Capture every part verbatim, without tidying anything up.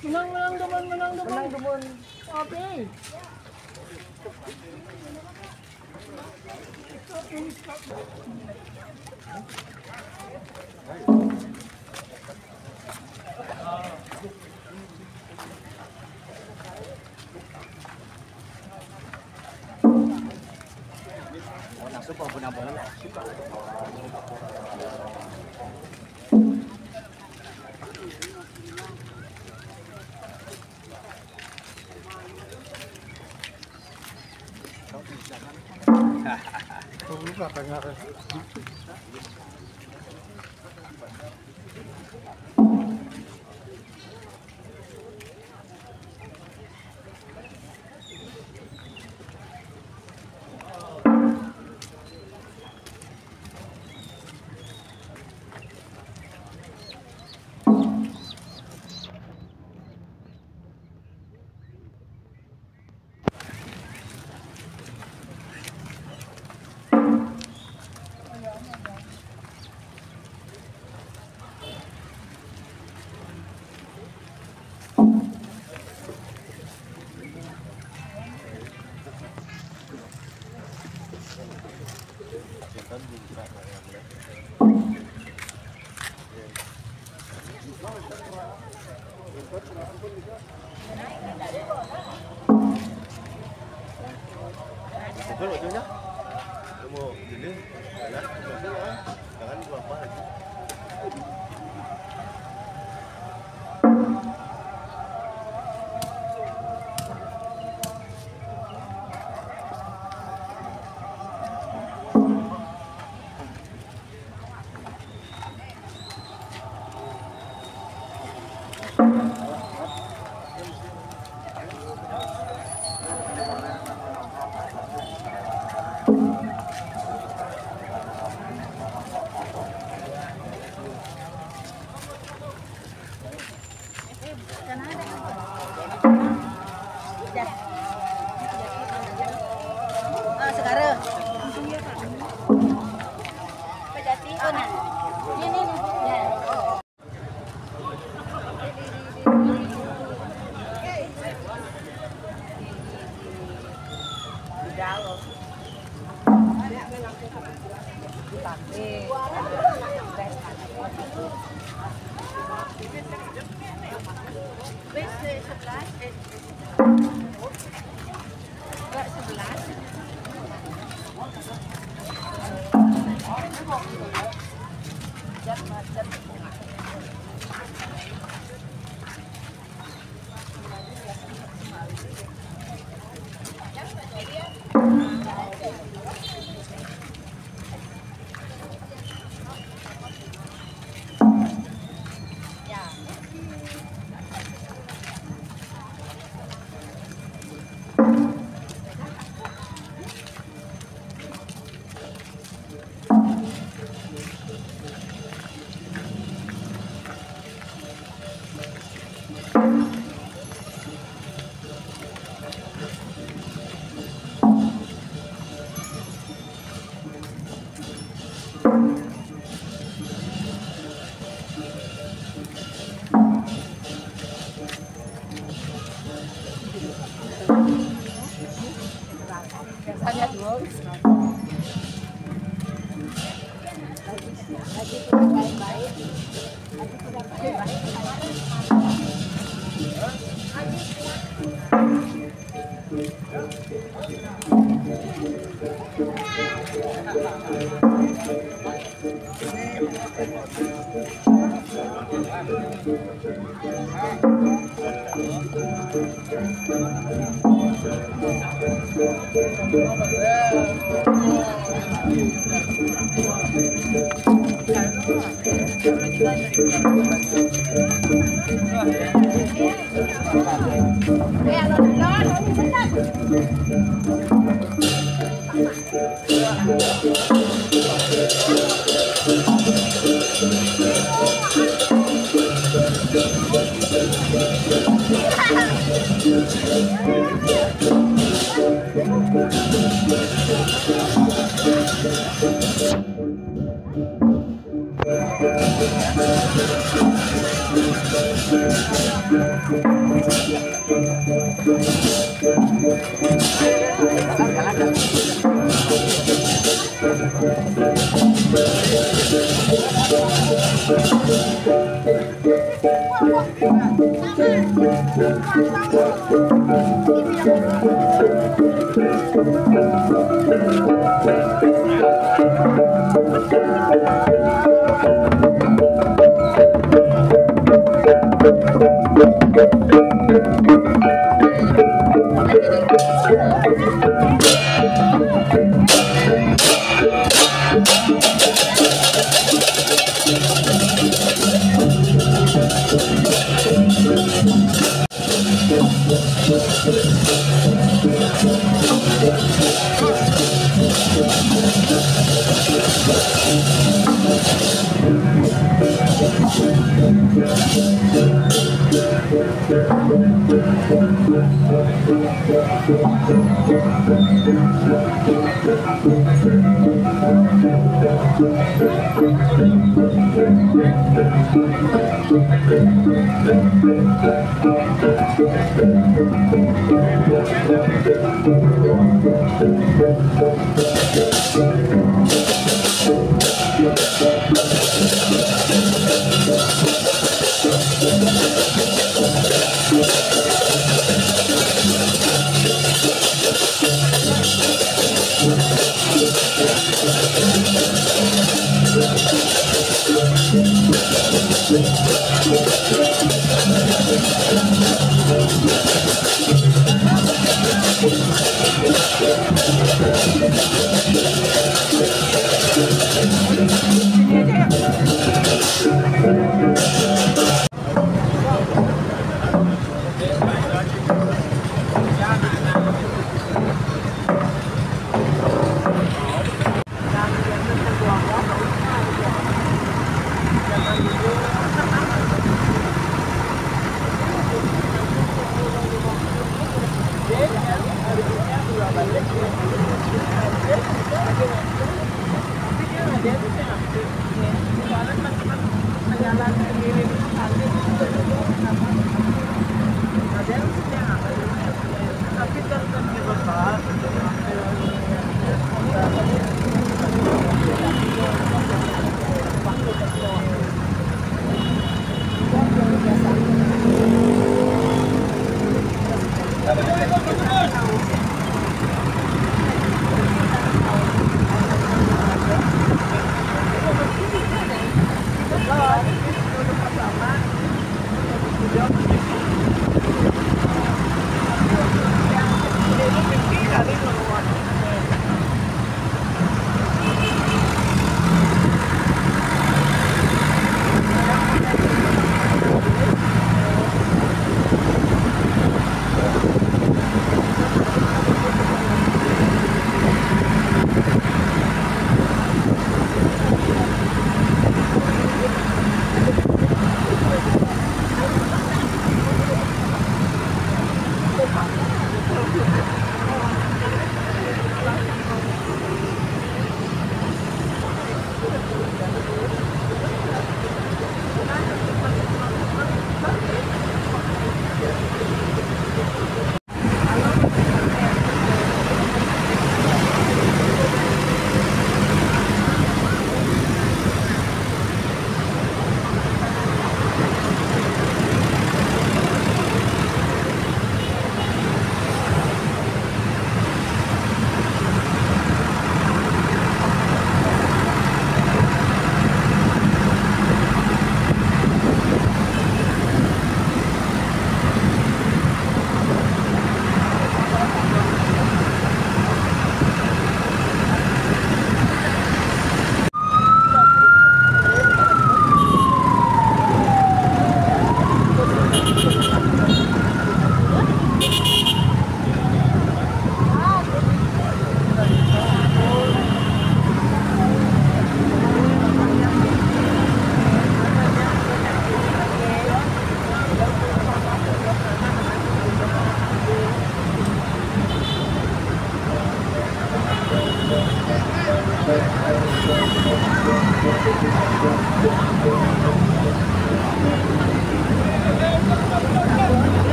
Menang, menang, demen, menang, demen. Menang, demen. Api. Betul, betul, ya? Ilmu ini, ya, betul, ya. Jangan lupa lagi.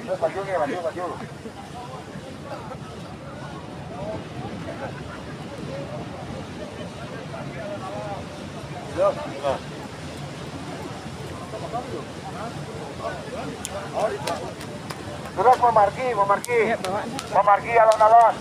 Terus maju nih, maju, maju. Terus, nah. Terus Pak Margi, Pak Margi. Iya, Pak. Pak Margi, alon-alon.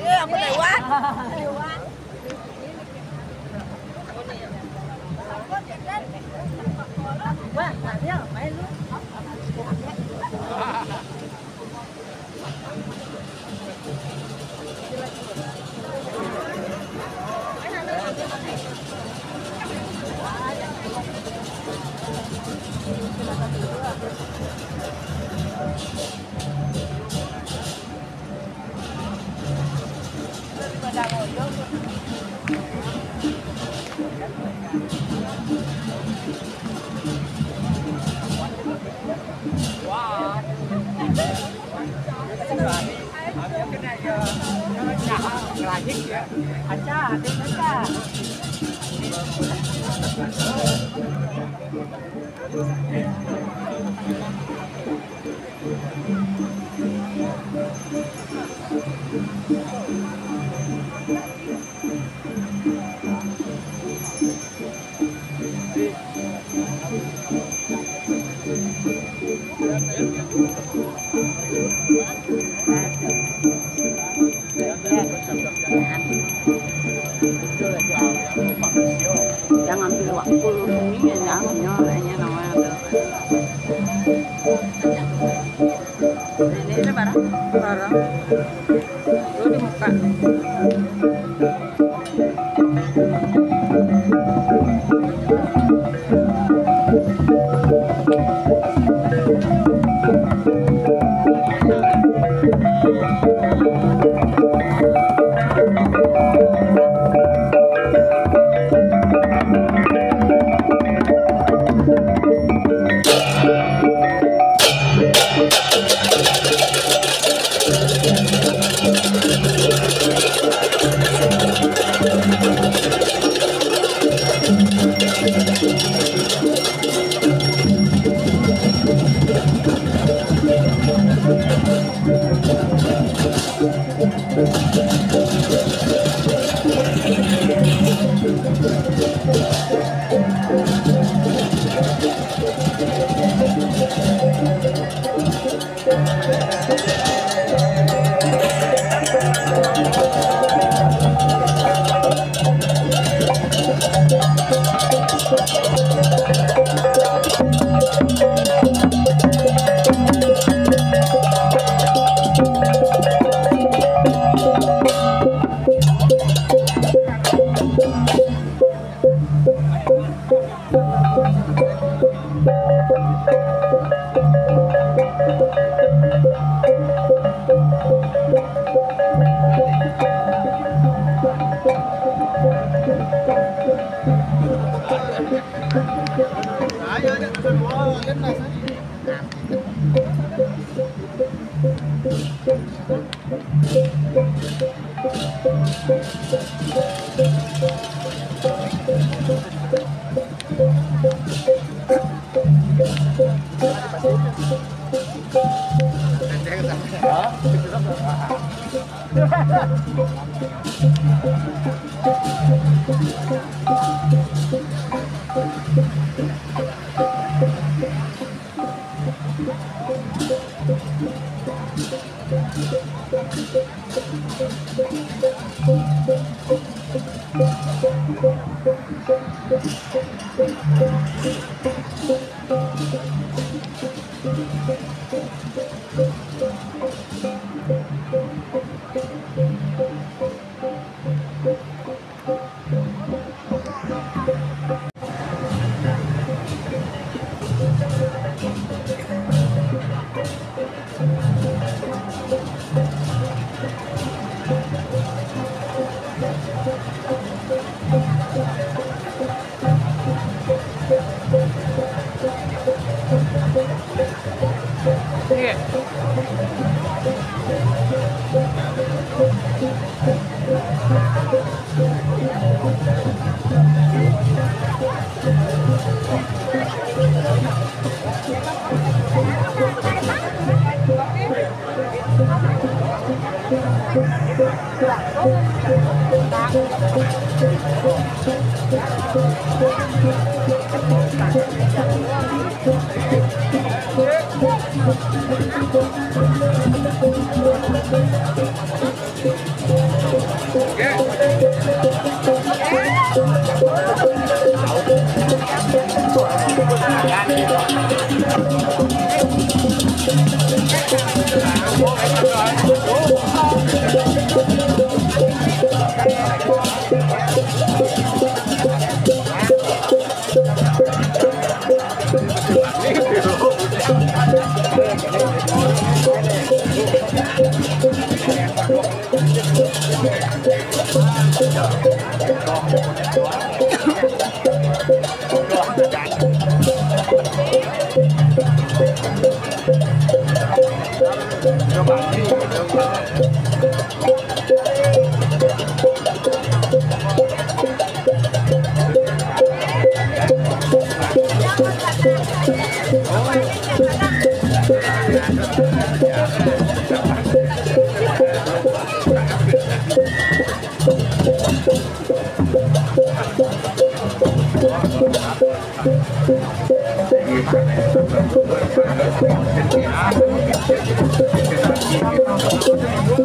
Eh, aku lewat. Lewat. Wah, tak ada, main lu. Jangan ambil waktu ini ya, jangan ya, namanya. Ini, ini barang, barang. Tuh di muka.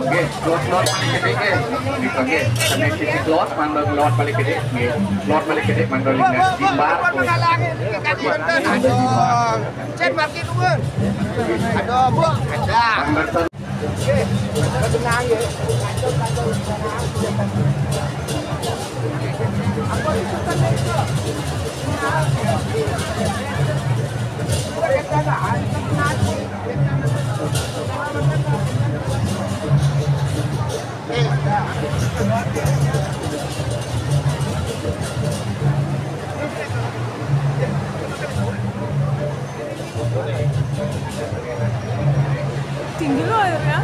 Oke, keluar, keluar paling gede, oke. Oke, sampai titik keluar, mandor lewat paling gede, oke. Keluar paling gede, mandor lima. Timbar, oke. Aduh, Cen, makin nuwun. Aduh, Bu, ada. Mandor satu. Oke, tenang ya. Tinggi loh airnya.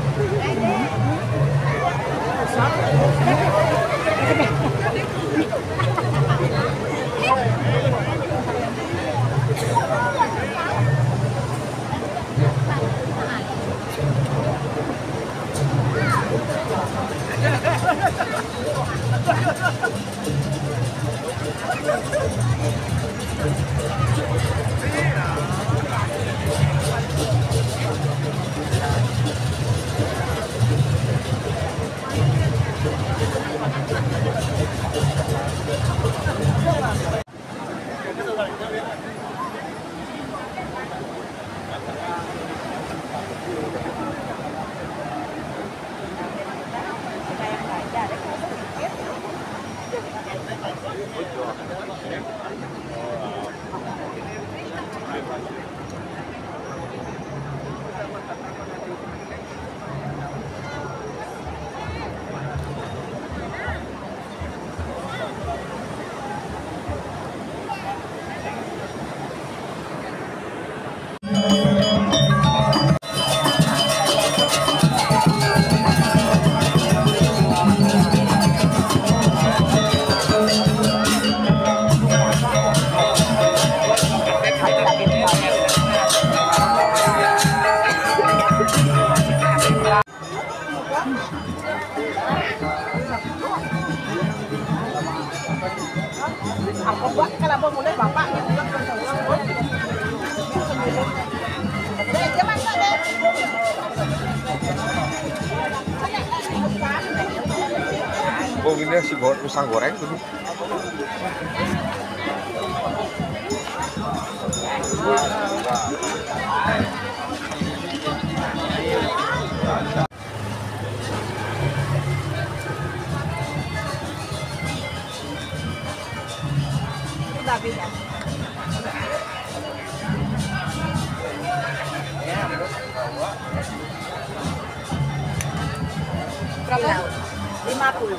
Apa, Mbak? Kenapa mulai Bapak? Oh, ini si goreng, pisang goreng tuh. Berapa? Lima puluh.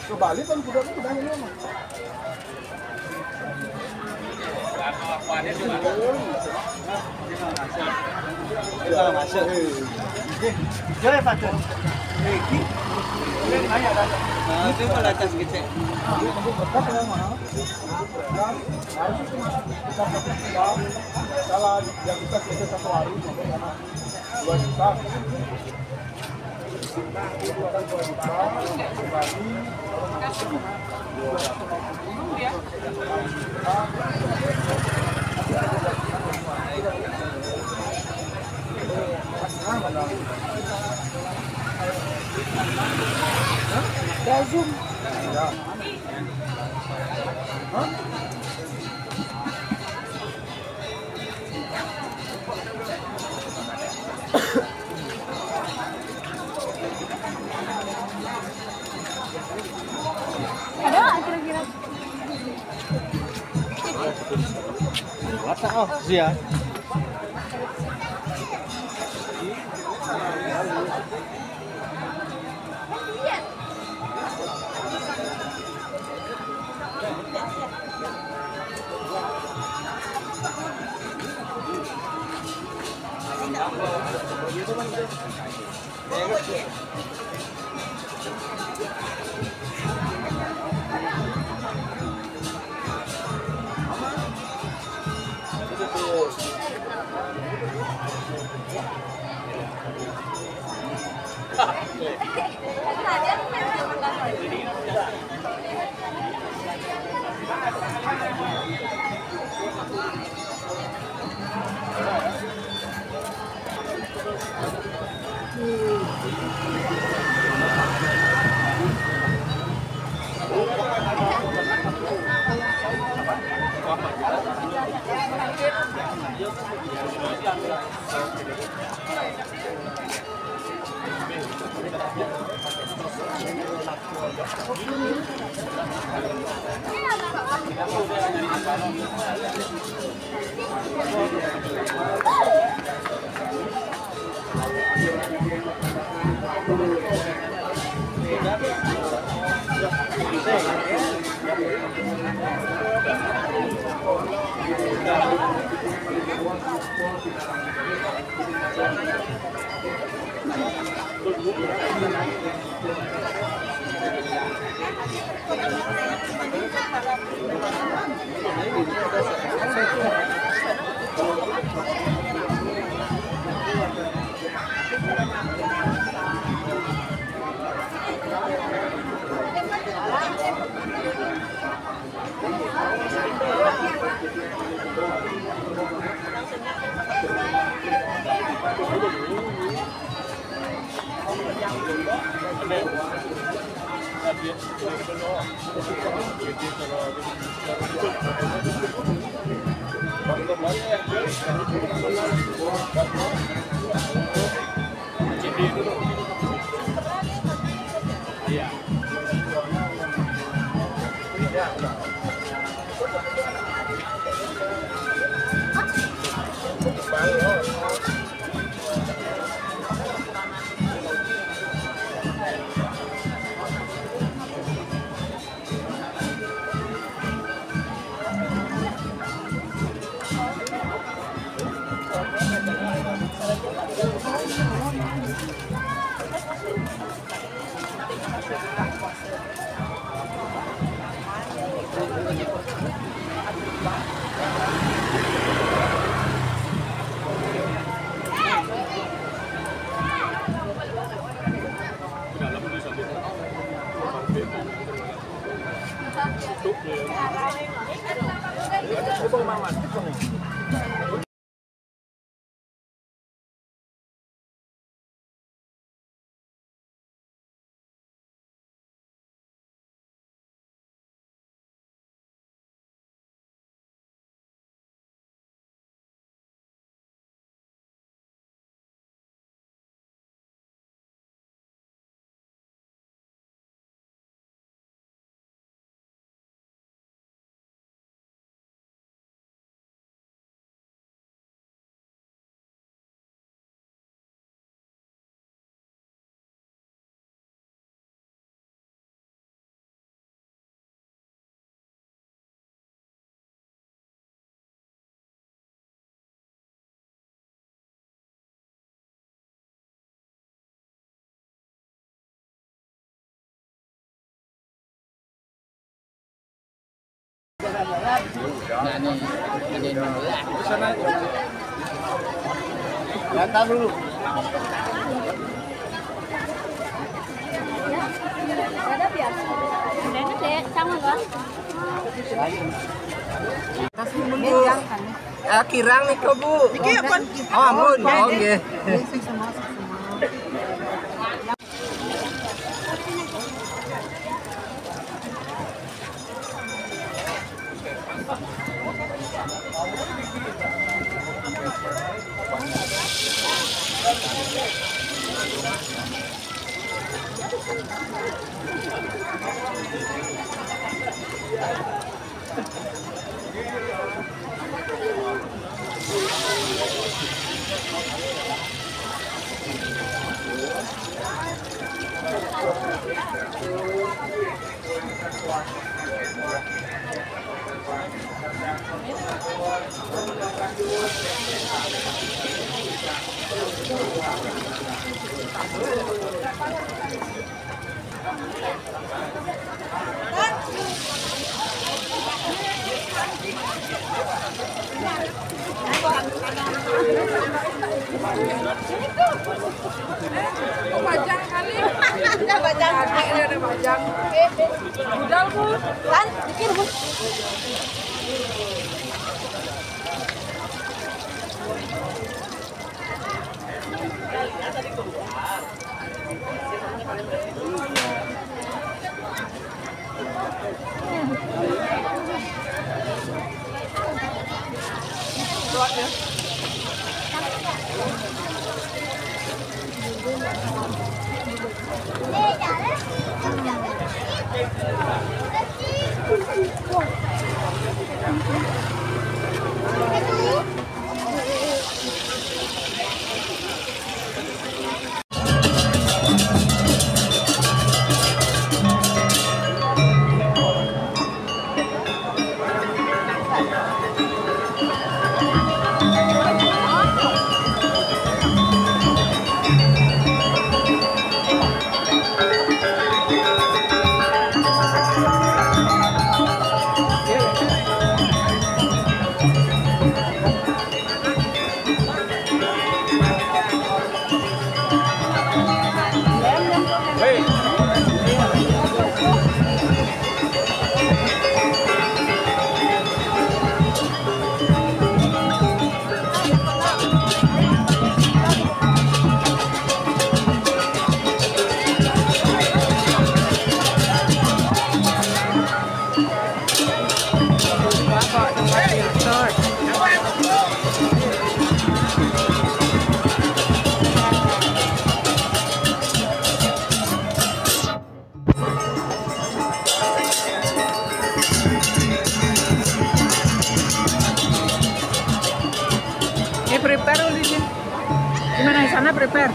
Ke Bali kan kuda, kuda ini mah. Masuk. Oke. Jare patut. Iki. Nah, coba lah tas kecil. Harus itu masuk. Kita, kalau yang kita kerja satu hari, dua juta. Zoom. Ada nggak kira-kira? What's up? Oh, iya. Nah, nih, ada yang nolak. Sana. Data dulu. Ada biasa. Udah, Dek, sama, Bang. Ini jangan. Ah, kirang nih kok, Bu. Iki apa? Oh, ampun. Oh, nggih. Ini sing sama, sing sama. Bajang kali. Ada bajang. Ada, ada bajang. Budal, Bu. Kan, bikin, Bu. Eh, prepare dulu di sini. Gimana di sana, prepare?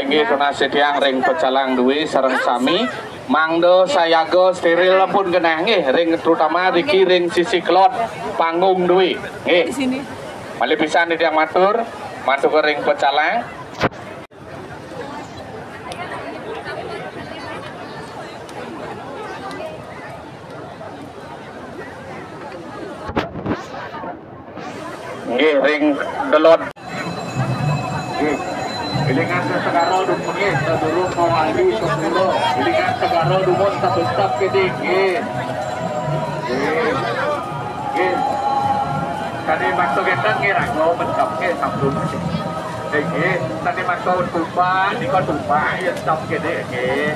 Inggih, tunas titiang ring pecalang dué sareng sami. Mangda sayaga steril ampun genah nggih, ring terutama riki ring sisi kelod panggung dué. Nggih. Malih pisan titiang matur, matur ring pecalang. Nggih, ring delod. Nggih. Ilingan sesegara dumunyi sadurung mawali sepuluh. Ilingan segara dumun sabentak kéné, nggih. Nggih. Nggih. Sané maksa kénten nggih, raga mentok nggih, sampun. Nggih. Sané maksa tumbak, nika tumbak, ya stop kéné, nggih.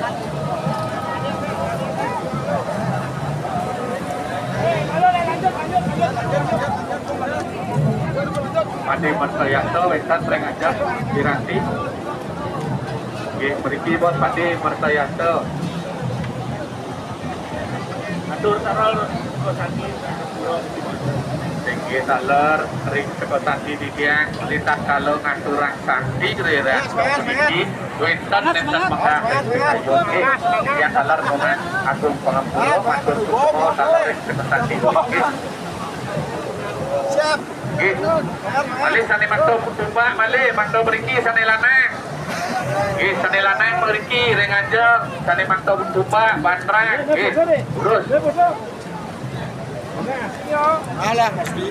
Padé Mertayasa wénten ring ajeng piranti. Nggih, mriki pun Padé Mertayasa. Atur taler Sekasandi. Inggih taler ring Sekasandi titiang, ritatkala ngaturang sandi ring niki wénten, nénten mekat ring Sekasandi. Nggih, titiang taler nunas agung pangampura, matur suksma taler ring Sekasandi. Nggih. Nggih. Malih sané maksa tumbak, malih maksa mriki sané lanang. Nggih, sané lanang mriki ring ajeng, sané maksa tumbak, bantrak. Nggih, lurus. Alah, pasti.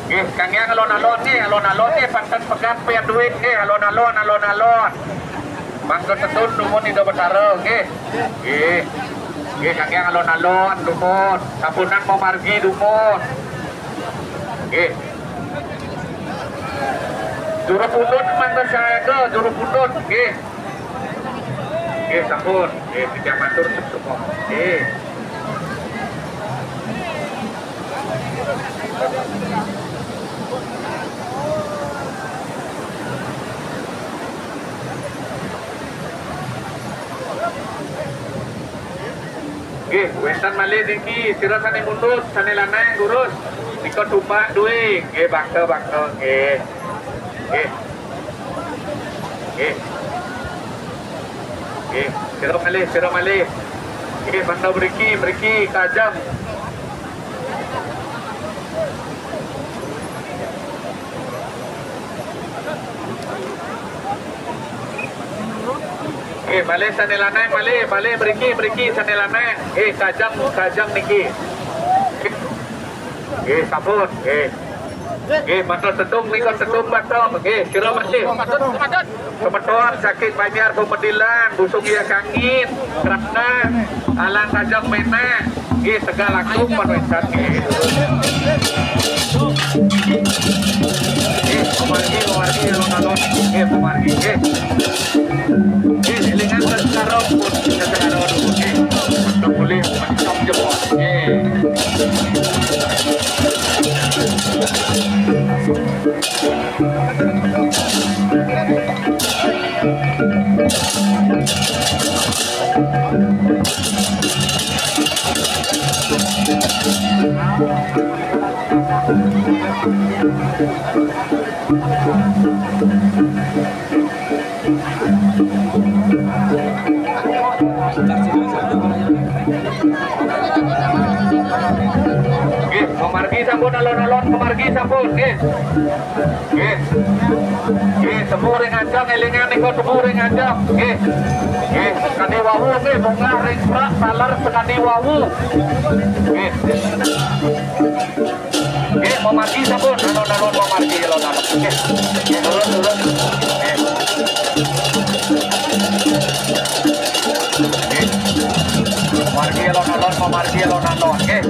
Nggih, kanggé alon-alon nggih, alon-alon nggih, panten pegat pén duit nggih, alon-alon, alon-alon. Mangda tetun dumun Ida Betara nggih. Nggih. Nggih, kanggé alon-alon dumun, sampunang mamargi dumun. Nggih. Juru pundut mangda siaga, juru pundut nggih. Nggih, sampun. Nggih, titiang matur suksma. Nggih. Nggih, wénten malih niki, sira sané mundut, sané lanang, lurus. Nika tumbak duwé. Nggih, bangka, bangka. Nggih. Nggih. Nggih. Nggih. Sira malih, sira malih. Nggih, mangda mriki, mriki, ka ajeng. Nggih, malih sané lanang, malih, malih mriki, mriki sané lanang. Nggih, ka ajeng, ka ajeng niki. Nggih, sampun. Nggih. Nggih, matur tedung nika tedung bathong. Nggih, sira malih. Semeton saking Banjar Pemedilan, Busung Iya Kangin, Ratna, Alang Kajeng Ménak. Nggih, tegal langkung pun wénten nggih. Nggih, pamargi, pamargi, alon-alon. Nggih, pamargi, nggih. Nggih, élingan secara pun, secara pun, nggih. Untuk boleh mentok jempol. Nggih. Nggih, pamargi sampun alon-alon, pamargi sampun, nggih. Nggih. Nggih, temu ring ajeng, élingan nika temu ring ajeng. Nggih. Nggih, sakadi wau nggih, munggah ring prak taler sakadi wau. Nggih. Nggih, pamargi sampun, alon-alon pamargi, alon-alon. Nggih. Nggih, turun, turun. Nggih. Nggih. Pamargi alon-alon, pamargi alon-alon, nggih.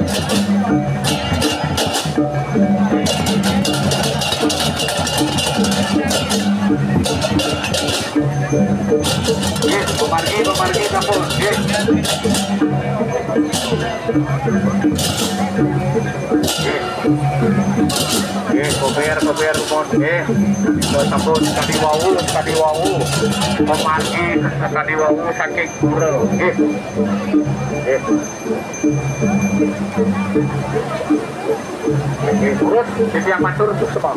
Nggih, pamargi, pamargi sampun, nggih. Nggih. Nggih, kober, kober, pun, nggih. Sampun sakadi wau, sakadi wau. Pamargi sakadi wau saking pura, nggih. Nggih. Nggih, terus titiang matur suksma.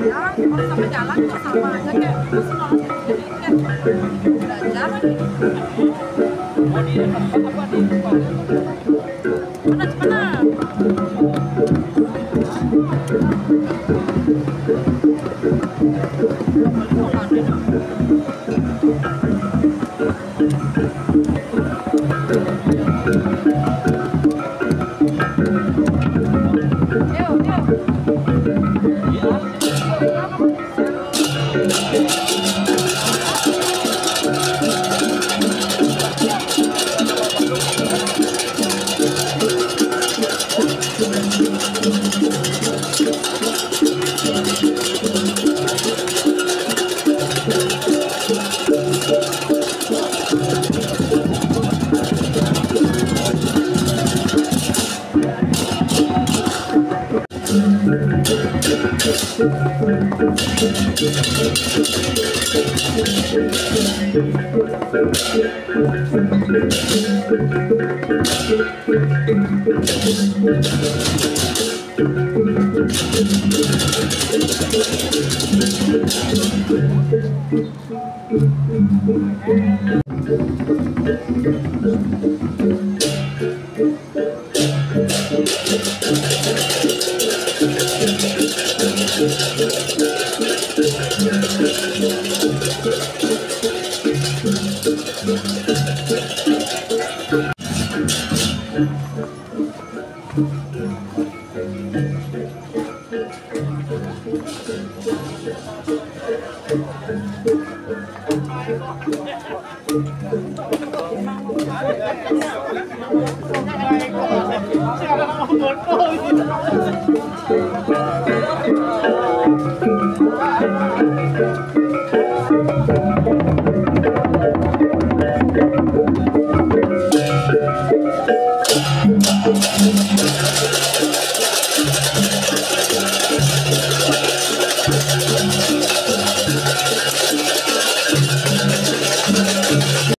Ya, kalau sama jalan kok sama aja kayak masih malah sedikit kan. Belajar. Mana, mana?